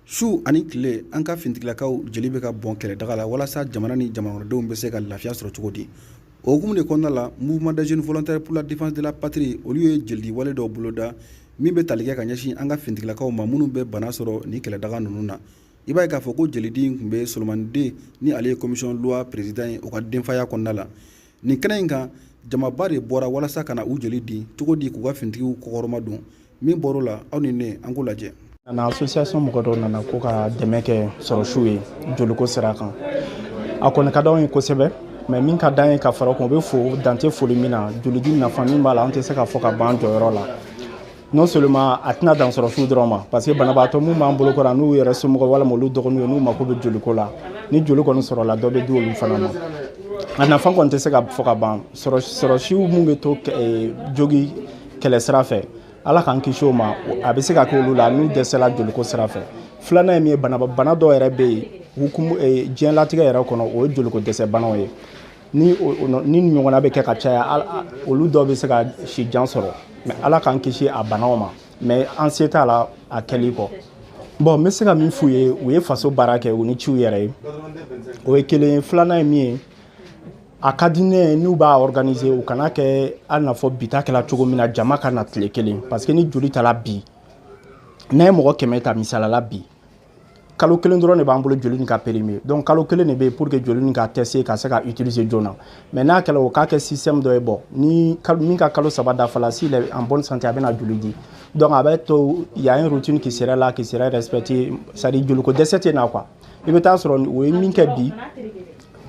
Su ani tile, an ka finitigilakaw jeli bɛ ka bɔn kɛlɛdaga la walasa jamana ni jamanadenw bɛ se ka lafiya sɔrɔ cogo di. O hukumu de kɔnɔna la, Mouvement des jeunes volontaires pour la défense de la patrie, olu ye jelidi wale dɔw boloda min bɛ tali kɛ ka ɲɛsin an ka finitigilakaw ma minnu bɛ bana sɔrɔ ni kɛlɛdaga ninnu na. I b'a ye k'a fɔ ko jelidi in tun bɛ Solomani ni ale ye commission loi président ye, o ka denfaya kɔnɔna la. Nin kɛnɛ in kan, jamaba de bɔra walasa ka na u jeli di cogo di k'u ka finitigiw kɔkɔrɔma don. Min bɔr'o la, aw ni ne, an k'o lajɛ. Nana association mɔgɔ dɔw nana ko ka dɛmɛ kɛ sɔrɔsiw ye joliko sira kan. A kɔni ka d'anw ye kosɛbɛ, mais min ka d'an ye ka fara o kan, o bɛ fo dan tɛ foli min na. Jolidi nafa min b'a la, an tɛ se ka fɔ ka ban jɔyɔrɔ la. Non seulement a tɛna dan sɔrɔsiw dɔrɔn ma, parce que banabaatɔ mun b'an bolo kɔrɔ, n'u yɛrɛ somɔgɔw walima olu dɔgɔninw ye, n'u mako bɛ joliko la, ni joli kɔni sɔrɔla, dɔ bɛ di olu fana ma. A nafa kɔni tɛ se ka fɔ ka ban. Sɔrɔsiw mun bɛ to jogi kɛlɛ sira fɛ, Ala k'an kisi o ma, a bɛ se ka kɛ olu la n'u dɛsɛla joliko sira fɛ. Filanan ye min ye, bana dɔw yɛrɛ bɛ yen hukumu diɲɛlatigɛ yɛrɛ kɔnɔ, o ye joliko dɛsɛ banaw ye. Ni ɲɔgɔnna bɛ kɛ ka caya, olu dɔw bɛ se ka si jan sɔrɔ, mais Ala k'an kisi a banaw ma. Mais an se t'a la a kɛli kɔ. Bon, n bɛ se ka min f'u ye, u ye faso baara kɛ, u ni ciw yɛrɛ ye, o ye kelen ye. Filanan ye min ye, a ka di ne ye, n'u b'a organiser, u kana kɛ hali n'a fɔ bi ta kɛla cogo min na, jama ka na tile kelen, parce que ni joli tala bi, n'a ye mɔgɔ 100 ta misalala bi, kalo kelen dɔrɔn de b'an bolo joli nin ka périmé. Donc kalo kelen de bɛ yen pour que joli nin ka tester, ka se ka utiliser joona. Mais n'a kɛla o k'a kɛ système dɔ ye, bon, ni min ka kalo 3 dafala, s'il est en bonne santé, a bɛna joli di. Donc a bɛ to, il y a une routine qui serait là, qui serait respectée, c'est à dire joliko dɛsɛ tɛ na quoi. I bɛ taa sɔrɔ o ye min kɛ bi,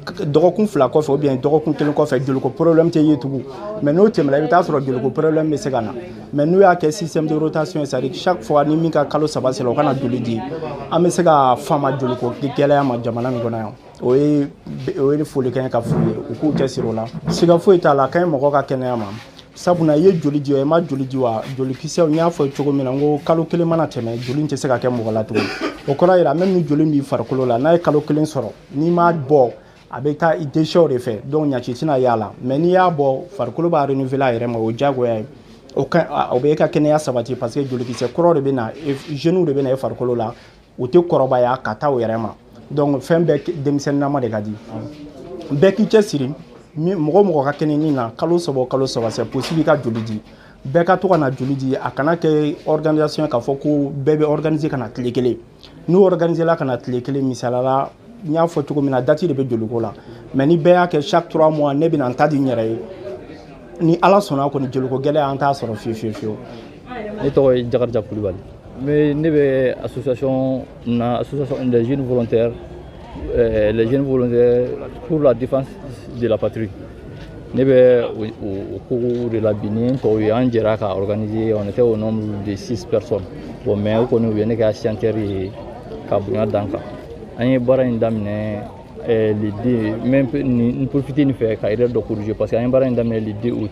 dɔgɔkun 2 kɔfɛ ou bien dɔgɔkun kelen kɔfɛ, joliko problème tɛ ye tugun. Mais n'o tɛmɛna, i bɛ taa sɔrɔ joliko problème bɛ se ka na. Mais n'u y'a kɛ système de rotation ye, c'est à dire chaque fois ni min ka kalo 3 sera, o kana joli di, an bɛ se ka fama joliko gɛlɛya ma jamana min kɔnɔ yan. O ye folikan ye ka f'u ye, u k'u cɛsiri o la. Siga foyi t'a la, a ka ɲi mɔgɔ ka kɛnɛya ma. Sabula i ye joli di wa, i ma joli di wa, jolikisɛw, n y'a fɔ cogo min na, n ko kalo kelen mana tɛmɛ, joli tɛ se ka kɛ mɔgɔ la tuguni. O kɔrɔ yira, même ni joli b'i farikolo la, n'a ye kalo kelen sɔrɔ, n'i m'a bɔ, a bɛ taa déchets de fɛ, donc ɲaci tɛna y'a la. Mais n'i y'a bɔ, farikolo b'a renouveler a yɛrɛ ma, o ye diyagoya ye. O ka o bɛ e ka kɛnɛya sabati, parce que jolikisɛ kɔrɔ de bɛ na, jeunes de bɛ na e farikolo la, u tɛ kɔrɔbaya ka taa u yɛrɛ ma. Donc fɛn bɛɛ denmisɛnninnama de ka di. Bɛɛ k'i cɛsiri, mɔgɔ o mɔgɔ ka kɛnɛ nin na, kalo 3 o kalo 3, c'est possible i ka joli di. Bɛɛ ka to ka na joli di. A kana kɛ organisation k'a fɔ ko bɛɛ bɛ organiser ka na tile kelen. N'u organiser la ka na tile kelen, misaliya la, n y'a fɔ cogo min na, date de bɛ joliko la. Mais ni bɛɛ y'a kɛ chaque 3 mois, ne bɛna n ta di n yɛrɛ ye, ni Ala sɔnna kɔni, joliko gɛlɛya an t'a sɔrɔ fiyewu fiyewu fiyewu. Ne tɔgɔ ye Jakarija Kulibali. Ne bɛ association na, association des jeunes volontaires, les jeunes volontaires pour la défense de la patrie. Ne bɛ o ko de la bi ni n tɔw ye, an jɛra ka organiser. On était au nombre de six personnes. Bon, mais o kɔni, u ye ne kɛ signataire ye ka bonya dan kan. An ye baara in daminɛ le 2, même n profiter nin fɛ ka erreur dɔ corriger, parce que an ye baara in daminɛ le 2 août.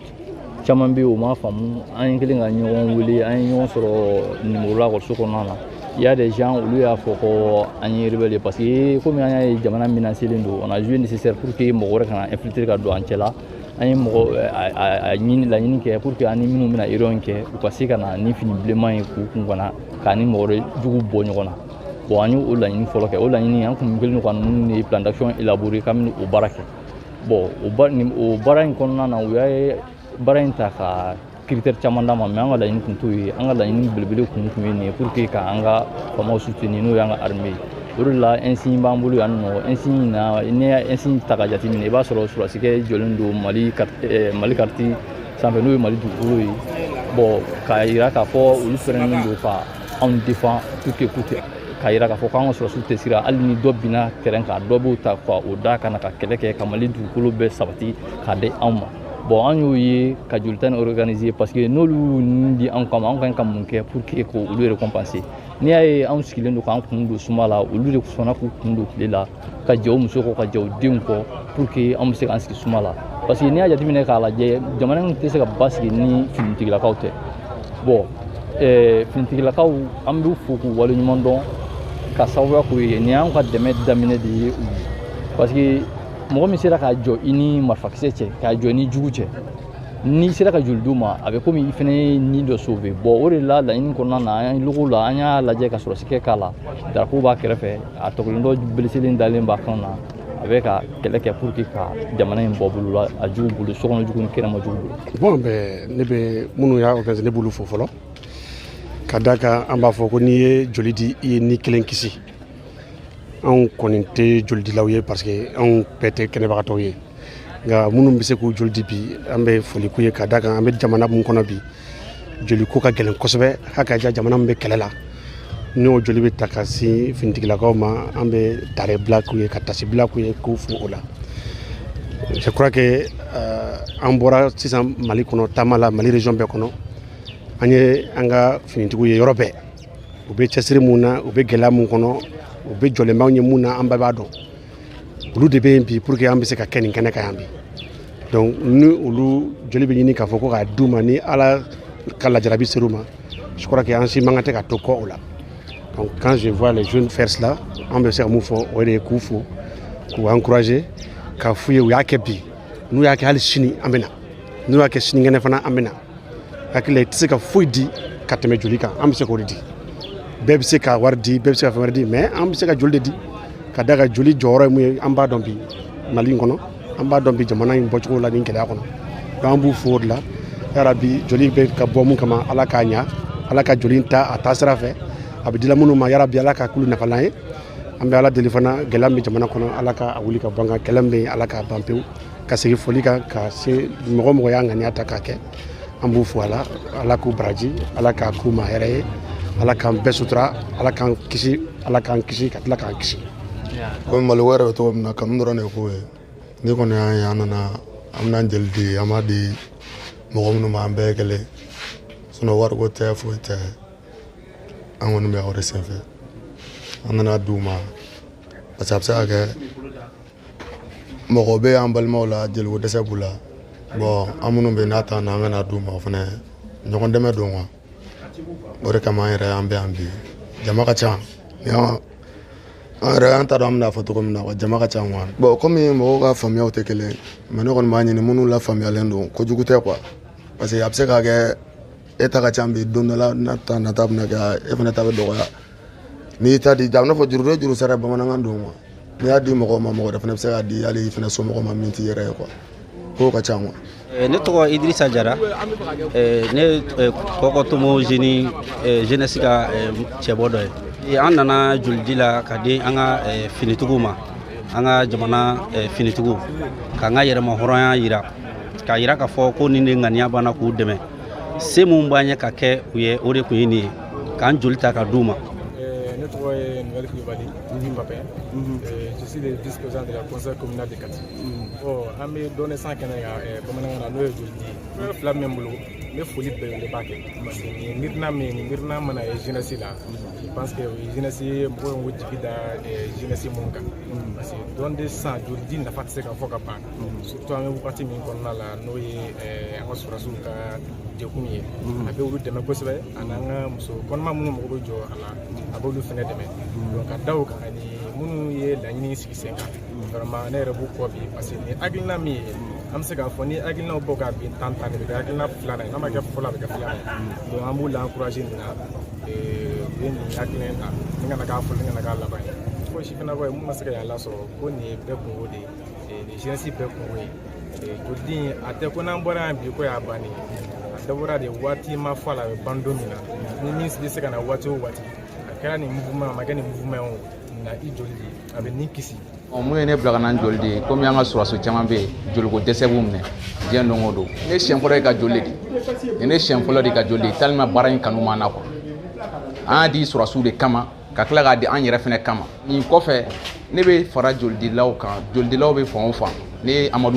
Caman bɛ yen, o m'a faamu. An ye kelen ka ɲɔgɔn wele, an ye ɲɔgɔn sɔrɔ numéro la ekɔliso kɔnɔna na. Il y a des gens, olu y'a fɔ ko an ye rebelle, parce que komi an y'a ye jamana menacelen don, on a jugé nécessaire pour que mɔgɔ wɛrɛ kana infiltrer ka don an cɛ la. An ye mɔgɔ a ɲini, laɲini kɛ pour que an ni minnu bɛna réunion kɛ, u ka se ka na ni fini bilenman ye k'u kun kɔnɔ, k'a ni mɔgɔ wɛrɛ jugu bɔ ɲɔgɔn na. Bon, an y'o laɲini fɔlɔ kɛ. O laɲini, an kun kɛlen don ka ninnu de plan d'action élaborer k'an bɛ o baara kɛ. Bon, o baara in kɔnɔna na, u y'a baara in ta ka critère caman d'an ma, mais an ka laɲini kun t'o ye. An ka laɲini belebele kun ye nin ye, pour que k'an ka faamaw soutenir, n'o y'an ka armée ye. O de la, insigne b'an bolo yan nɔ. Insigne na, n'i y'a insigne ta ka jateminɛ, i b'a sɔrɔ sɔrɔdasikɛ jɔlen don Mali carte sanfɛ, n'o ye Mali dugukolo ye. Bon, k'a yira k'a fɔ olu fɛrɛnen don ka anw défend coûte que coûte, k'a yira k'a fɔ k'an ka sɔrɔdasiw tɛ siran. Hali ni dɔ binna terrain kan, dɔ b'o ta ka o da ka na ka kɛlɛ kɛ ka Mali dugukolo bɛɛ sabati k'a di anw ma. Bon, an y'o ye ka jolita nin organiser, parce que n'olu y'u nin di anw kama, anw kan ka mun kɛ pour que k'olu récompenser? N'i y'a ye anw sigilen don k'an kun don suma la, olu de sɔnna k'u kun don tile la, ka jɛ u muso kɔ, ka jɛ u denw kɔ, pour que anw bɛ se k'an sigi suma la. Parce que n'i y'a jateminɛ k'a lajɛ, jamana in tɛ se ka basigi ni finitigilakaw tɛ. Bon, finitigilakaw, an b'u fo k'u waleɲuman dɔn ka sababuya k'o ye. Nin y'anw ka dɛmɛ daminɛ de ye u ye, parce que mɔgɔ min sera k'a jɔ i ni marifakisɛ cɛ, k'a jɔ i ni jugu cɛ. N'i sera ka joli d'u ma, a bɛ komi i fana ye ni dɔ sauver. Bon, o de la laɲini kɔnɔna na, an ye logo la, an y'a lajɛ ka sɔrɔsikɛ k'a la, drapeau b'a kɛrɛfɛ, a tɔgɔlen dɔ blessé dalen b'a kan na, a bɛ ka kɛlɛ kɛ pour que ka jamana in bɔ bolo la, a jugu bolo, sokɔnɔ jugu ni kɛnɛma jugu bolo. Bon, ben, ne bɛ minnu y'a organiser, ne b'olu fo fɔlɔ, ka da kan an b'a fɔ ko n'i ye joli di, i ye ni kelen kisi. Anw kɔni tɛ jolidilaw ye, parce que anw bɛɛ tɛ kɛnɛbagatɔw ye, nka minnu bɛ se k'u joli di bi, an bɛ foli k'u ye, ka da kan an bɛ jamana mun kɔnɔ bi, joli ko ka gɛlɛn kosɛbɛ. Hali ka jamana min bɛ kɛlɛ la, n'o joli bɛ ta ka sin finitigilakaw ma, an bɛ tare bila k'u ye, ka tasi bila k'u ye, k'u fo o la. Je crois que an bɔra sisan Mali kɔnɔ taama la, Mali région bɛɛ kɔnɔ, an ye an ka finitigiw ye yɔrɔ bɛɛ, u bɛ cɛsiri mun na, u bɛ gɛlɛya mun kɔnɔ, u bɛ jɔlen b'anw ye mun na, an bɛɛ b'a dɔn. Olu de bɛ yen bi pour que an bɛ se ka kɛ nin kɛnɛ kan yan bi. Donc ni olu joli bɛ ɲini k'a fɔ ko k'a d'u ma, ni Ala ka lajarabi ser'u ma, je crois que an si man kan tɛ ka to kɔ o la. Donc quand je vois les jeunes faire cela, an bɛ se ka mun fɔ, o de ye k'u fo, k'u encourager, k'a f'u ye u y'a kɛ bi, n'u y'a kɛ hali sini, an bɛ na, n'u y'a kɛ sinikɛnɛ fana, an bɛ na. Hakili la, i tɛ se ka foyi di ka tɛmɛ joli kan. An bɛ se k'o de di. Bɛɛ bɛ se ka wari di, bɛɛ bɛ se ka fɛn wɛrɛ di, mais an bɛ se ka joli de di, ka da kan joli jɔyɔrɔ ye mun ye, an b'a dɔn bi Mali in kɔnɔ, an b'a dɔn bi jamana in bɔcogo la nin gɛlɛya kɔnɔ. Donc an b'u fo o de la. Yarabi, joli bɛ ka bɔ mun kama, Ala k'a ɲa, Ala ka joli in ta a taasira fɛ, a bɛ dila minnu ma, yarabi, Ala ka k'olu nafalan ye. An bɛ Ala deli fana, gɛlɛya min bɛ jamana kɔnɔ, Ala ka a wuli ka bɔ an kan, kɛlɛ min bɛ yen, Ala k'a ban pewu. Ka segin foli kan ka se mɔgɔ mɔgɔ y'a ŋaniya ta k'a kɛ, an b'u fo. Ala, Ala k'u baraji, Ala k'a k'u ma hɛrɛ ye, Ala k'an bɛɛ sutura, Ala k'an kisi, Ala k'an kisi ka tila k'an kisi. Komi Maliko yɛrɛ bɛ cogo min na, kanu dɔrɔn de ye ko ye. Ni kɔni y'an ye, an nana, an bɛna jeli di, an b'a di mɔgɔ minnu ma, an bɛɛ ye kelen, sinon wariko tɛ, foyi tɛ. An kɔni bɛ o de senfɛ, an nana d'u ma, parce que a bɛ se ka kɛ mɔgɔ bɛ an balimaw la, jeliko dɛsɛ b'u la. Bon, an minnu bɛ yen n'a t'an na, an bɛna d'u ma, o fana ɲɔgɔn dɛmɛ don quoi. O de kama an yɛrɛ an bɛ yan bi. Jama ka ca, an yɛrɛ an t'a dɔn an bɛna fɔ cogo min na quoi, jama ka ca quoi. Bon, komi mɔgɔw ka faamuyaw tɛ kelen ye, mais ne kɔni b'a ɲini minnu lafaamuyalen don, kojugu tɛ quoi, parce que a bɛ se ka kɛ e ta ka ca bi, don dɔ la n'a ta nata bɛna kɛ e fana ta bɛ dɔgɔya. N'i y'i ta di, a bɛ n'a fɔ juru juru sara bamanankan don quoi. N'i y'a di mɔgɔw ma, mɔgɔ wɛrɛ fana bɛ se k'a di hali i fana somɔgɔw ma min t'i yɛrɛ ye quoi, kow ka ca quoi. Ne tɔgɔ Idrissa Jara, ne Kɔkɔtomo jeune jeunesse ka cɛbɔ dɔ ye. An nana jolidi la ka di an ka finitigiw ma, an ka jamana finitigiw, k'an ka yɛrɛma hɔrɔnya yira, k'a yira k'a fɔ ko nin de ŋaniya b'an na k'u dɛmɛ. Se mun b'an ye ka kɛ u ye, o de tun ye nin ye, k'an joli ta ka d'u ma. Ne tɔgɔ ye Noël Coulibaly, Papin. Je suis le vice-président de la conseil communal de Kati. Bon, an bɛ don de sang kɛnɛ kan, bamanankan na, n'o ye joli di ye. Fila min bɛ n bolo, n bɛ foli belebeleba kɛ, parce que nin miirina min ye, nin miirina mana ye jeunesse la, je pense que o ye jeunesse ye, mɔgɔw y'u jigi da jeunesse mun kan, parce que don de sang, joli di nafa tɛ se ka fɔ ka ban, surtout an bɛ wagati min kɔnɔna la, n'o ye an ka sɔrɔdasiw ka degun ye. A bɛ olu dɛmɛ kosɛbɛ, ani an ka muso kɔnɔma minnu mago bɛ jɔ a la, a b'olu fɛnɛ dɛmɛ. Donc ka da o kan, ani minnu ye laɲini sigi sen kan, vraiment ne yɛrɛ b'u kɔ bi, parce que nin hakilina min ye, an bɛ se k'a fɔ ni hakilinaw bɔ ka bin tan tan de bɛ kɛ hakilina filanan ye, n'a ma kɛ fɔlɔ, a bɛ kɛ filanan ye. Donc an b'u la encourager nin na, u ye nin hakilina in ta, ni kana k'a fɔlɔ, ni kana k'a laban ye. Fo sifinnakaw ye mun ma se ka yan lasɔrɔ ko nin ye bɛɛ kungo de ye, nin jeunesse bɛɛ kungo ye. Jolidi a tɛ ko n'an bɔra yan bi ko y'a bannen ye, a dabɔra de waati ma fɔ a la, a bɛ ban don min na, ni min bɛ se ka na waati o waati, a kɛra nin mouvement, a ma kɛ nin mouvement ye o, na i joli di, a bɛ nin kisi. Mun ye ne bila ka na n joli di? Komi an ka sɔrɔdasi caman bɛ yen, joliko dɛsɛ b'u minɛ diɲɛ don o don. Ne siɲɛ fɔlɔ ye ka joli de di, nin ne siɲɛ fɔlɔ de ka joli di, tellement baara in kanu m'an na quoi. An y'a di sɔrɔdasiw de kama, ka tila k'a di an yɛrɛ fɛnɛ kama. Nin kɔfɛ, ne bɛ fara jolidilaw kan, jolidilaw bɛ fan o fan, ne ye Amadu.